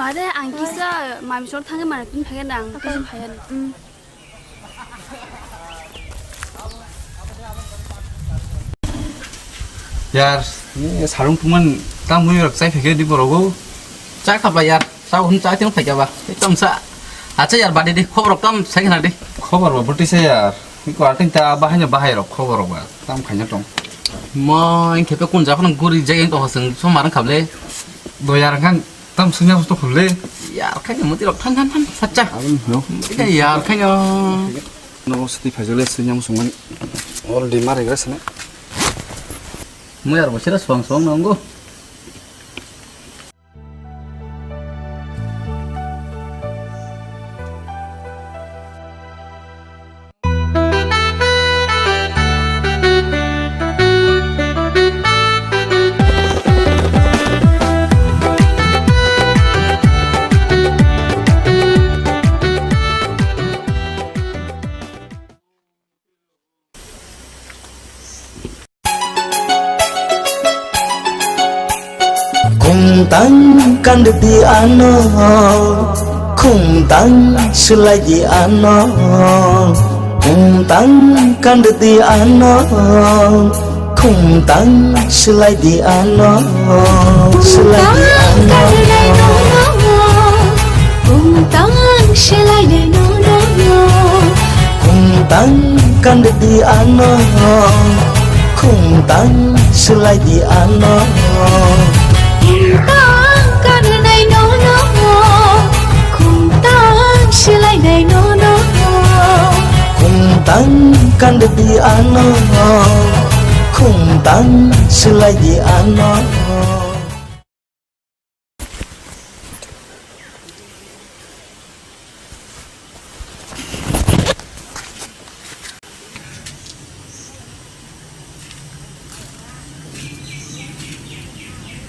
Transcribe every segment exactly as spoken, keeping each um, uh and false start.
Are ang kisa mami sor thangwi mani pin phaiya nang kisa phaiya. Yar, ni sarung tuman tam mui rok chai phege di borogo. Chai khapla yar, sa hun chai tong phaiya ba. Ekdom sa. Acha yar badi di khobor rok tam sai khna di. Khobor ba bwtwi sa yar. Ni ko ating ta bahai no bahai rok khobor rok ba. Tam khaina tong. Mo, in khepe kun jakhon guri jai to hasung so marang khable. Do yar kan tam sunya to khable. Yar khaina muti rok than than than sacha. Abang no. Ida yar khaina. No sati phajole sunya musung man. All di mare gra sana. Mo yar bo sira suang suang nongo. Khumtang kandidi ano, khumtang swlaidi ano, khumtang kandidi ano, khumtang swlaidi ano, swlaidi ano. Khumtang swlaidi ano. Khumtang kandidi ano, khumtang swlaidi ano. Khumtang kandinai nono, khumtang swlainai nono. Khumtang kandidi ano, khumtang swlaidi ano.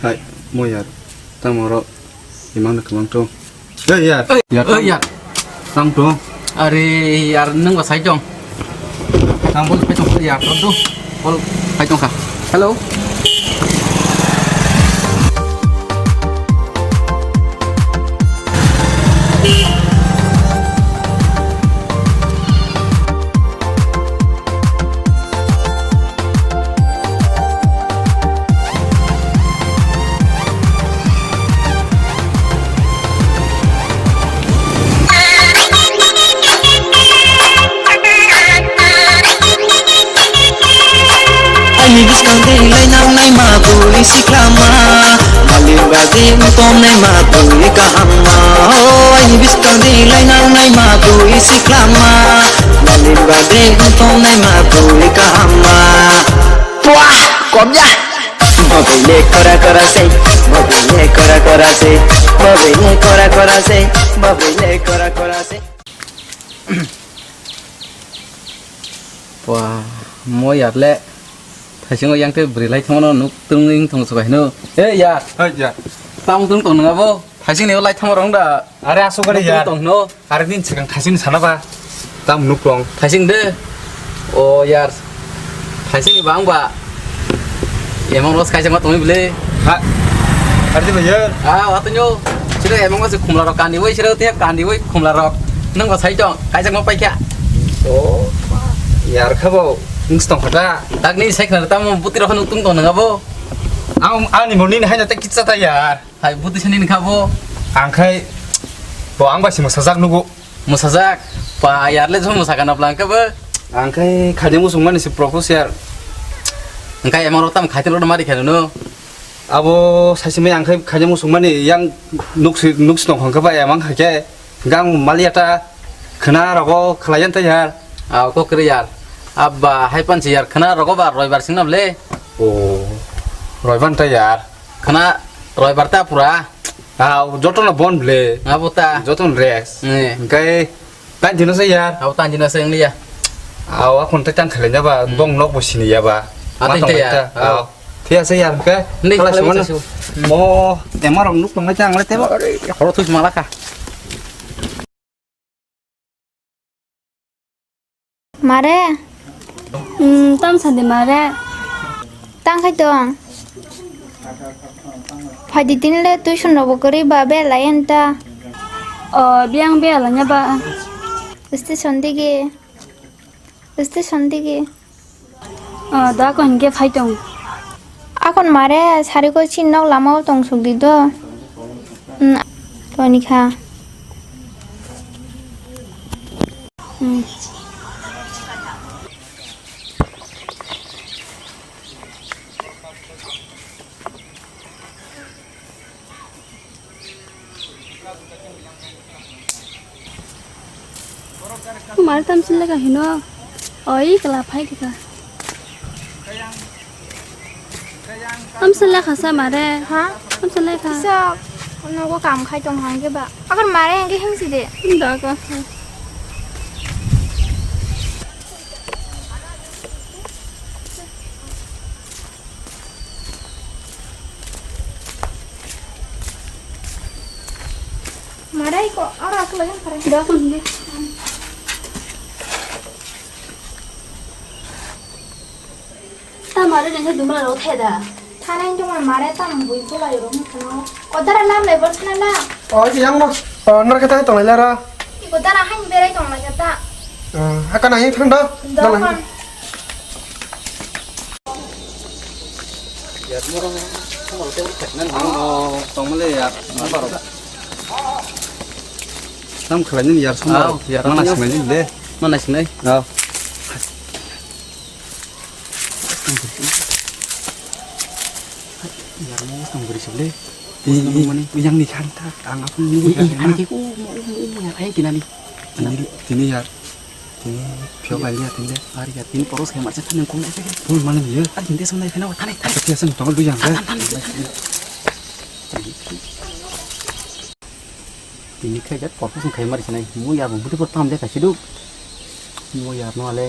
Hai, mo yar, tamo ro, imang na kamang to. Hey yar, yar, hey yar. Tang to. Are yar, nang ba sai tong. Tang bol pai tong yar, to do. Bol pai tong kha. Hello. Aini bwskang de lai nang nai ma bwrwi siklama, malik ba de wng tong nai ma bwrwi kaham ma. O aini bwskang de lai nang nai ma bwrwi siklama, malik ba de wng tong nai ma bwrwi kaham ma. Puah, kom ya. Mabele kora kora se, mabele kora kora se, mabele kora kora se, mabele kora kora se. Wah, mo yar le. Thaisingo yang te bwrwi lai thangmano nuk tungwi wng thong sukai hino. Hey yar. Hey yar. Tamo tung tong nang abo? Thaising ni lai thangma rong da. Are asuk gari yar. Tong no. Are din sikang thaising sana ba. Tam nuk long. Thaising de. O yar. Thaising ni bang ba. Emang ros kaisa ma tongwi bele. Ha. Are di ba yar. Ah, wa to nyo. Sira emang ros khumla rok kandi wai sira te kandi wai khumla rok. Nang ba sai tong. Kaisa ma pai kya. O. Yar khabo. Ngs tong khata. Tak ni sai khna tamo buti rok nuk tung tong nang abo. Ang ani moni ni haina te kitsa ta yar. Hai, buti sani ni kha bo? Ang khai bo ang bai se mwsajak nugo. Mwsajak? Pa, yar le jong mwsakha na bwla ang khe bo? Ang khai khaina muchung mani se propose yar. Ang khai emang rok tam khai tong rok mari khai no. Abo saisi mai ang khai khaina muchung mani yang nuk si, nuk si tong kha ba emang khai khe. Gang maliya ta khna rogo khlaiyan ta yar. Ah, kok kri yar. Abba, hai pan si yar khna rogo ba roibar sing na bwle. O, roiban ta yar. Khna roibar ta pura. Ah, joto no bon ble. Abo ta. Joto no rest. Eh. Engkai tan jino sa yar. Abo tan jino sa engli ya. Ah, wa kon tan khalai na ba, hmm, bong nok bo sini ya ba. Ah, ma tong ta ya. Ah. Thia sa yar ke. Ni khala khala suman. Mo, emar nok nok ta ang le te ba. Horo tu malaka. Mare? Hmm, tam sandi mare. Tang khai tong. Phaidi tini le tuition rok bo kwrwi ba belayan ta. O, biyang belaina ba. Station digi. Station digi. O, da ko hinkhe phai tong. Akon mare sari ko chin nok lama o tong suk di do. Hmm, toni kha. Hmm. Mar tamsin lega hino. Oi, kela phai kha. Tamsin lega sa mare. Ha? Tamsin lega. Kisa, nogo kam khai tong hangge ba. Agar mare hangge hingsi de. Daga. Marai ko, ora aku lagi parang. Dah, aku nunggu. Ta mare nengke dumra rok theda. Thana ini cuma mare tam bui pula yoro mukana. Kotara nam level thana na. Oh, yang no. Oh, nar kata tong lara. Iko tara hain berai tong lagi ta. Ah, akan ayo thang do. Dokan. Tam khlai nini yar sambar. Aw, yar mana sambar. Sinai nini de. Mana sinai? Aw. Yar mo sambar sibole. Ini, ini, yang ni khanta, ang apa ni? Ini, ini, ani ke ku, mo, mo, mo, yang ayo kinani. Tini, tini yar. Tini phiyok lailiya tini le. Ari ya, tini poros khe marcha thani kung nai phai. Bul mani ye. Ari hindi sung nai phai na thani thani. Tapi asal tong lu yang le. Tini khe jat poros khe mari sanai. Mu ya bung buti por tam de kasi du. Mu ya no ale.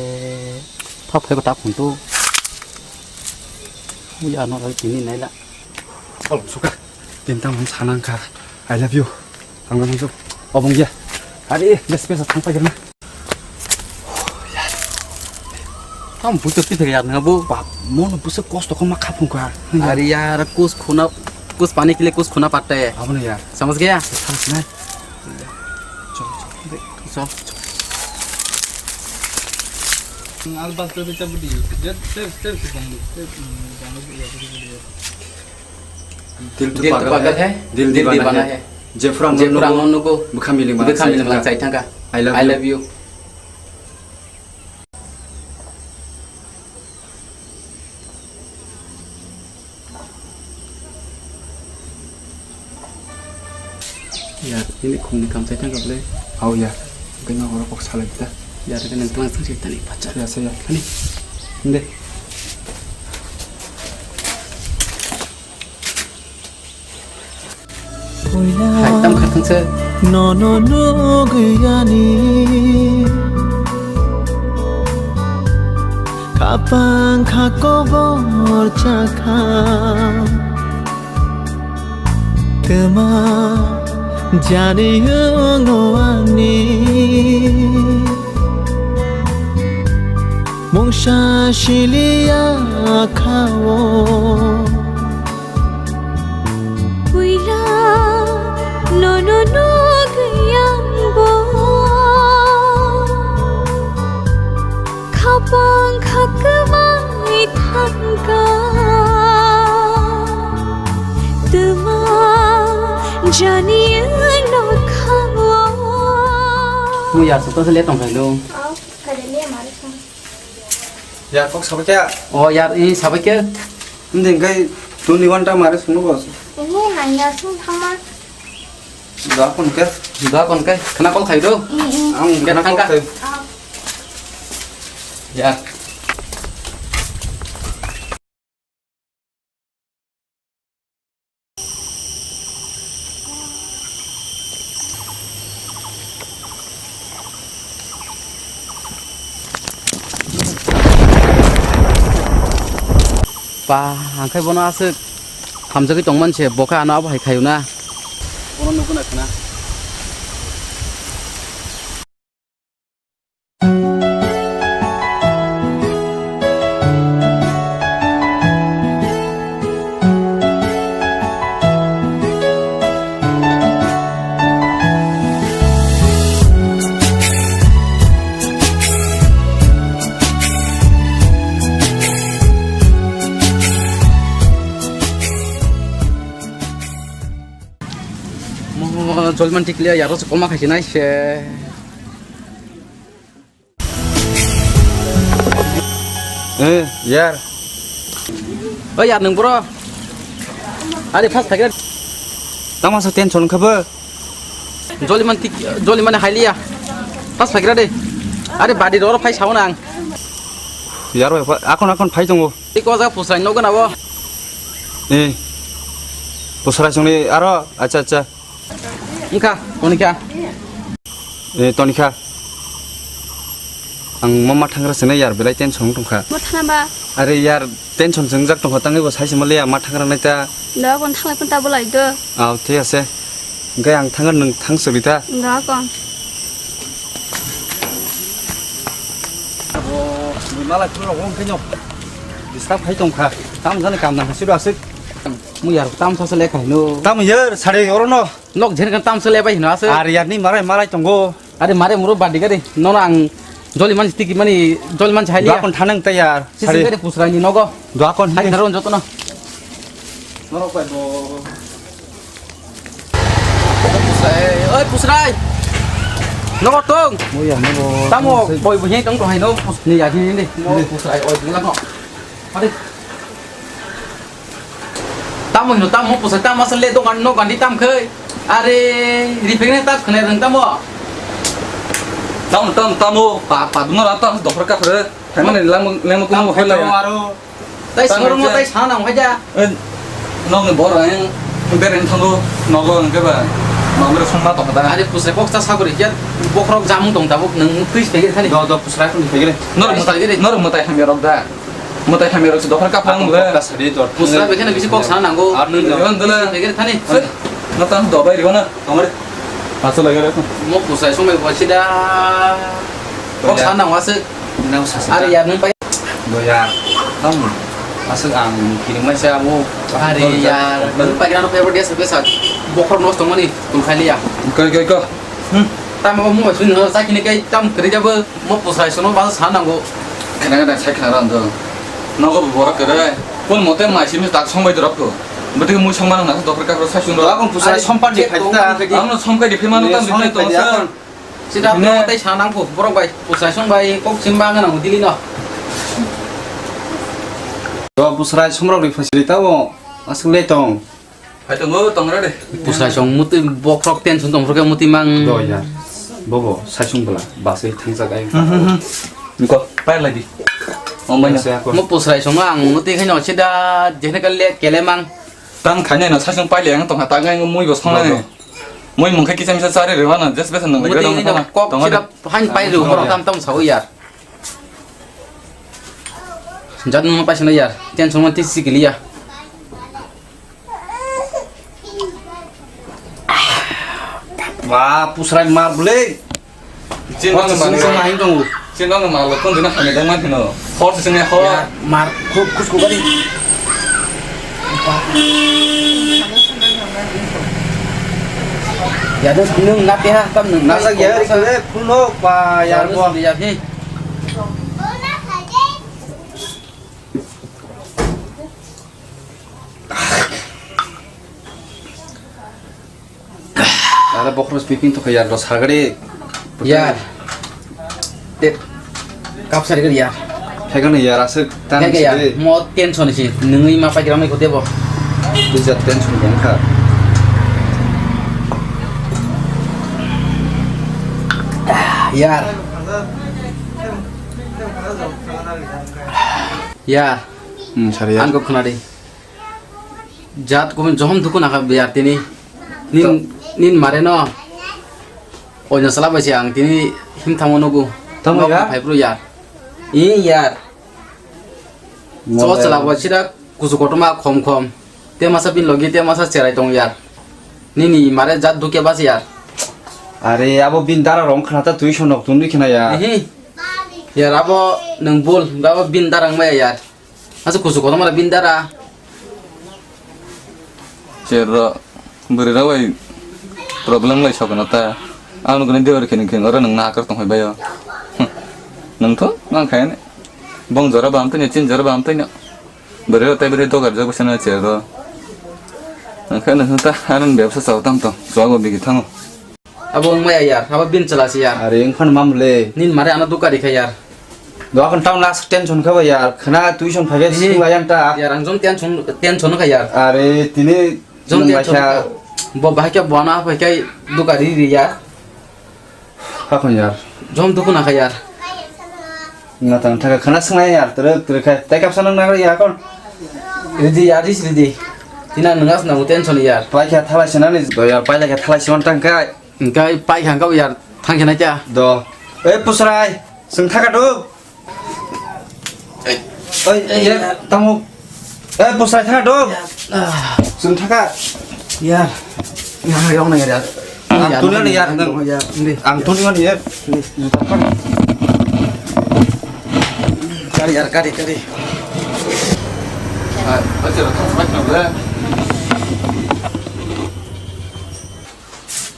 Thap phai ba ta phun tu. Mu ya no ale tini nai la. Sal suka. Tini tam sanang kha. I love you. Ang nang obong ya. Ari, bes bes thang pa gerna. Tam buto pi thega yar na bo. Bap, mono buso kosto ko ma khapung ka. Ari yar, kus khuna, kus pani ke liye kus khuna patta hai. Abo na yar. Samajh gaya? Samajh na. Chal, chal. Chal. Al bas to beta budi. Jab step step se bang. Step bang. Dil to pagal hai, dil divana hai. Jefra Jefra Monugo, Bukha Miling Bukha Miling Lang Sai Thangka. I love you. Ya, ini khungni kamchai thang kable. Au ya. Kena oro kok salai ta. Ya, kena nang tlang sang sik tani pacha. Ya, saya. Tani. Inde. Hai, tam khatang se. Nono nuguyani. Kapang kha kobor chakha. Twma jani wngno ani mungsa siliya khao. Puila nono nuguyang bo. Khapang kha kwmai thangka. Twma jani no khawa. Mu yar sukha se le tong khai lo. Au, kada le mari song. Yar kok sabai kya? Oh, yar, i sabai kya? Ndeng kai tuni wanta mari sung lo bos. Ini hanya sung thama. Dua kon ke? Dua kon ke? Kena call khai do? Mm, mm. Ang kena call khai. Ah. Ya. Pa, ang khai bono aswk hamjagwi tongman se, bo khe ano abo hai khaio na. Bono nukuna khna. Joliman tikliya yaro se koma khaisi nai se. Eh, yar. Oi, yar, nung bro. Are, fast phaikra. Tamo sa tension kha bo. Joliman tik, Joliman hailiya. Fast phaikra de. Are, badi ro phai sao nang. Yar, oi, akon, akon phai tongo. Iko ja pusai nogo na bo. Eh. Pusai songni aro, acha, acha. Wngkha, toni kha. Eh, toni kha. Ang mama thangra sene yar belai tension wng tongkha. Mo thana ba? Are yar tension se wngjak tongkha, tangwi bo sai se maliya ma thangra nai ta. Da kon thanglai pun ta bolai do. Aw, thik ase. Hingke ang thangra nwng thang sori ta. Da kon. Abo, ni mala khulok wng khe no. Disturb khai tongkha. Tam jani kam nang siro asik. Mu yar tam sa se lekha no. Tam yar sare oro no. Nok jhen kan tam sele bai hino ase. Ar yar ni marai marai tongo. Are mare muro badi gari. Nono ang joli mansi tiki mani joli mansi haili. Dua kon thanang ta yar. Sisi gari pusrai ni nogo. Dua kon hai naro joto no. Norok bai bo. Pusrai, oi pusrai. Nogo tong. Mo ya nogo. Tamo boi bo heng tong to hai no pus ni ya ni ni. Mo pusrai oi bulang no. Are. Tamo hino tamo pusa tamo asal le dokan no gandi tam khai. Are ripeng ne tak khne rang tamo. Tamo tamo tamo pa pa dunga la tamo dokhor ka khre. Thangmani lang lang kumo hai la. Aro tai soro mo tai sana nang haja. Nong ni bor ang bereng thango nogo ang keba. Mamre songma to kata. Are pusa kok ta sagori ya bokrok jamung tong tabuk nang tui pegir thani. Do do pusa kun pegir. Nor mutai nor mutai hamya rok da. Mwtai hamya rok se dokhor kaphang le. Kok ta sadi dor. Pusra bekheno bisi kok sana nango. Ar nwng dole. Begere thani. Nata dobai riwana. Amare. Paso lagi re. Mo pusra sumai bo sida. Kok sana nango aswk. Nang sasa. Are ya nwng pai. Doya. Tam. Aswk ang kini mai sa mo. Are ya. Nwng pai grano paper dia sebesa. Bokhor nosto mani. Tul khali ya. Koi koi ko. Hmm. Tamo mo suni no sakini kai tam kri jabo. Mo pusai sono ba sa nango. Khena khena sai khena ran do. Nogo bo borok kere. Kon mote mai simi tak song bai dorok ko. Bete mui song manang na dokre ka sai sung do. Abang pusai sompan di khai ta. Abang no song kai di phimano tam di to sa. Sida no tai sa nang ko borok bai pusai song bai kok sim ba nang dili no. Do pusai somrok di facility tabo asuk le tong. Hai tongo, tongra de. Pusai song muti bokrok tension tong phurkhe muti mang. Do ya. Bobo, saisung bela, basai thangjak ai. Hmm, hmm, hmm. Niko, pai lagi. Omai na. Mo pusai song ang muti khaino sida jene kale kele mang. Tang khainai no saisung pai le ang tong ha tang ai mui bo song nai. Do, do. Mui mung khe kisa misa chari rwa na, jes besan nang. Muti khaino kok sida hain pai rw borok tam tam sao yar. Jat mo pai song yar. Tension mo tisi kiliya. Ba, pusrai mar bole. Chin no mani. Chin no mani. Chin no mani, kon dina kami dong man hino. Hor se sini hor. Ya, mar, khub, khub, khub, kari. Ya, nung, nung, napi ha, tam nung. Nasa ya, kule, phul no, pa, ya, bo. Ya, hi. Ada bokhros pipin to khayar lo sagade. Yar. Te kap sari kar yar. Khagan yar asuk tan. Khagan yar. Mo tension si nungui ma pakiram ko debo. Bisa tension ko kha. Yar. Yar. Hmm, sari yar. An ko khuna de. Jat kumun johom duku naka biar tini. Nin, nin mare no. Oina sala bai se ang tini him tamo nugu. Tamo ya? Phai bro yar. I yar. Mo so bai sala bai sida kusu kotoma khom khom. Te masa bin logi te masa cherai tong yar. Nini mare jat duke bas yar. Are abo bin dara rong khna ta tui sonok tun dui khna ya. Ehe. Yar abo nang bol, abo bin darang maya yar. Asa kusu kotor mara bin dara. Cherro, bwrwi rok bai problem lai sokna ta. Ang nukni dewar khe nung khe oro nung nakar tong phai baio. Nung tho nang khaini. Bong jora bam tani, chin jora bam tani. Bwrwi rok tai bwrwi dogar jok bwsano cherro. Nang khaini ta anang bebsa chao tam tong. Chuago bigi thango. Abo wngmaya yar, abo bini chwla se yar. Are wngphano mamle. Nini mare ano duka rikha yar. Doakhon town last tension kha ba yar. Khna tuition phai khe sing layan ta. Yar ang jom tension, tension kha yar. Are tini jom nwng tension kha. Bo bahai khe bo ano aphai khe duka ri ri yar. Hakhon yar. Jom duku na kha yar. Nga tang thaka khna swngnai yar, tere, tere khai. Tai kapsa nang nang ya kon. Ridi yar, ris ridi. Tina nungas nang tension yar. Pai kha thalai sinani do yar, pai kha thalai siman tang kai. Engkai pai kha kau yar, thang khe na kya? Do. Eh, pusrai, sing thaka do. Oi, eh, ya, tamu. Eh, pusrai thaka do. Sing thaka. Ya. Yang yang na ya. Ang tuni ni yar, nang. Ya, ni. Ang tuni ni yar. Ni. Kari yar, kari, kari. Ah, baca lah, tak sempat nak boleh.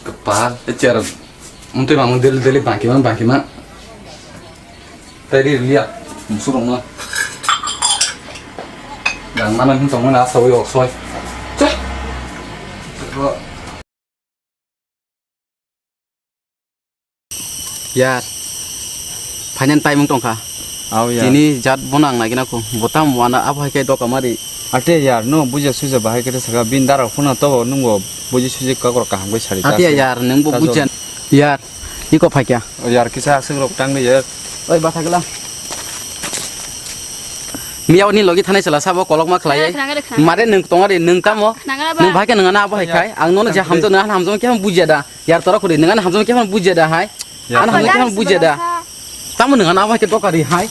Kepal, ecer. Untuk mamang deli deli bangki man, bangki man. Tadi lihat, musuh rumah. Dan mana ni tong mana asal yo soy. Ceh. Yar. Phainani taimung tongkha. Aw yar. Tini jat bono ang nagina kho. Botam wana abo hai khe doka mari. Ate yar, no buja suja bahai khe saka bin dara phone to nungo buji suji kakor kaham khe sari. Ate yar, nung bo buja. Yar, iko phaikya. Yar kisa aswk rok tang de yar. Oi batha gla. Miyao ni logi thanai sala sabo kolok ma khlai. Khna, khna, khna. Mare nung tongari nung tamo. Khna, khna ba. Nung bahai khe nung ana abo hai khai. Ang nono je hamjak nung ana hamjak khe buja da. Yar tora khuri nung ana hamjak khe buja da hai. Yar. Ana hamjak khe buja da. Tamo nung ana abo hai khe doka ri hai.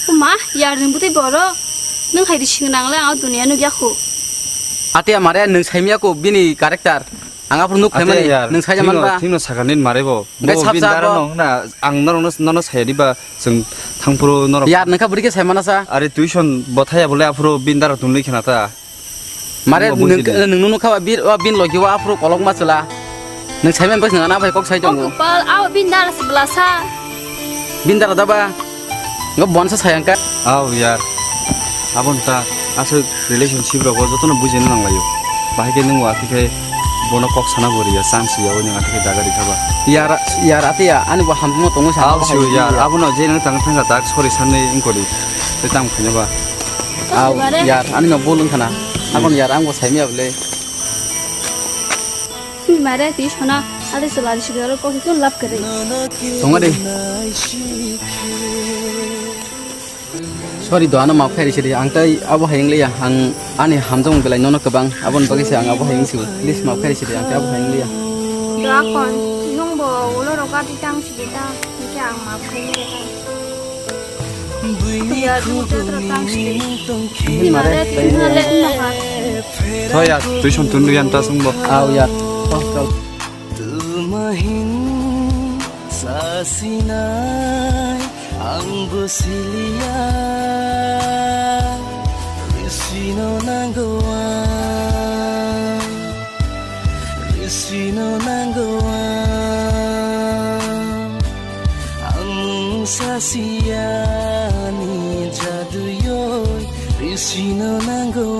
Uma, yar ni bwtwi borok. Nung hai di sing nang le ang dunia nugya khu. Ate mare nung saimya ko bini character. Ang aphuru nuk phaimani, yar, nung saija thikno, man ba? Thikno sakha nini mare bo. Hwnkhe bo sapsa bini dara bo. No hwna, ang norokno, nono saya diba, chwng thangphuru norok. Yar, nungkha bwrwi khe sai mana sa? Are tuition bo thaya bole aphuru bini dara tunlwi khna ta. Mare nungbo buji de. Nung, nung nukha ba bir, o bin logi o aphuru kolok ma chwla. Nung sai man bai nung ana bai kok sai tongo. O Gopal, ao bini dara se bwla sa. Bini dara da ba? Ngo bonsa sayangka. Aw yar. Abon ta aswk relationship rogo jotono bujina nanglaio. Bahai khe nung wa tikhe bono kok sana bo riya chance ya oni ati khe daga rikha ba. Yar, yar ati ya ani bo hamjwngo tongo sana. Aw bahai siu yar. Abono je nang tang thangka tak sori sanni ingkori. Te tang khanya ba. Aw yar ani no bol wngkhana. Abon yar ang bo saimya bole. Mare twi sona ade chwla ri sikaro kok tun lab kwrwi. Tongma de. Sorry do, ano maaf khairi sidi. Ang tai abo hayung liya. Ang ani hamjong belai nono kwbang. Abon bagwi se ang abo hayung sibu. Please maaf khairi sidi. Ang tai abo hayung liya. Do akon, nung bo ulo roga di tang sidi ta. Hingke ang maaf khairi liya. Buini khuguni tongkhe. Mare twi no le no ha. Thoi ya, twi som tun riyan ta sung bo. Au ya. Oh, kau. Tumahin sasinai ang bosiliya. Risino nanggoa. Risino nanggoa. Ang sasiyani jaduyoi. Risino nanggoa.